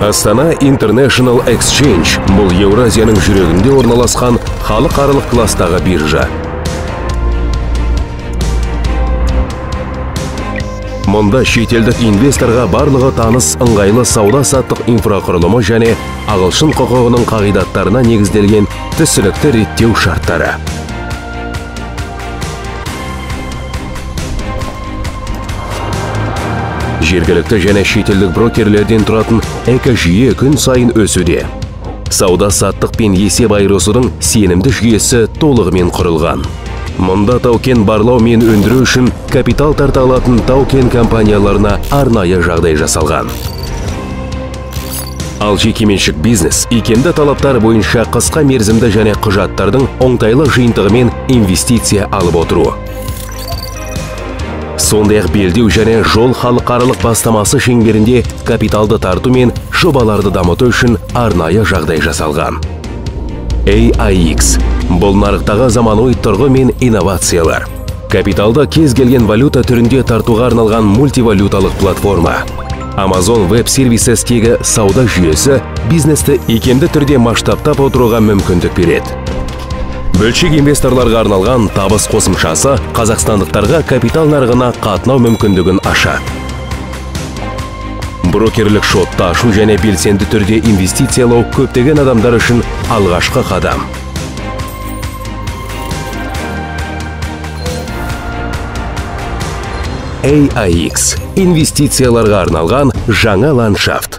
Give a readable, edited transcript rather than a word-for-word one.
Астана International Exchange бұл Еуразияның жүрегінде орналасқан халықаралық кластағы биржа. Мұнда шетелдік инвесторға барлығы таныс ыңғайлы сауда-саттық инфрақұрылымы және ағылшын құқығының қағидаттарына негізделген түсінікті реттеу шарттары. Жергілікті және шетелдік брокерлерден тұратын экожүйе күн сайын өсуде. Сауда-саттық пен есеп айырысудың сенімді жүйесі толығымен құрылған. Мұнда тау-кен барлау мен өндіру үшін капитал тарта алатын тау-кен компанияларына арнайы жағдай жасалған. Ал жекеменшік бизнес икемді талаптар бойынша қысқа мерзімді және құжаттардың оңтайлы жиынтығымен инвестиция алып отыру. Сондай-ақ белдеу және жол халықаралық бастамасы шеңберінде капиталды тарту мен жобаларды дамыту үшін арнайы жағдай жасалған. AIX бұл нарықтағы заманауи тұрғы мен инновациялар. Капиталды кез келген валюта түрінде тартуға арналған мультивалюталық платформа. Amazon Web Services-тегі сауда жүйесі бизнесті икемді түрде масштабтап отыруға мүмкіндік береді. Бөлшек инвесторларға арналған табыс қосымшасы қазақстандықтарға капитал нарығына қатынау мүмкіндігін ашады. Брокерлік шотты ашу және белсенді түрде инвестициялау көптеген адамдар үшін алғашқы қадам. AIX – инвестицияларға арналған жаңа ландшафт.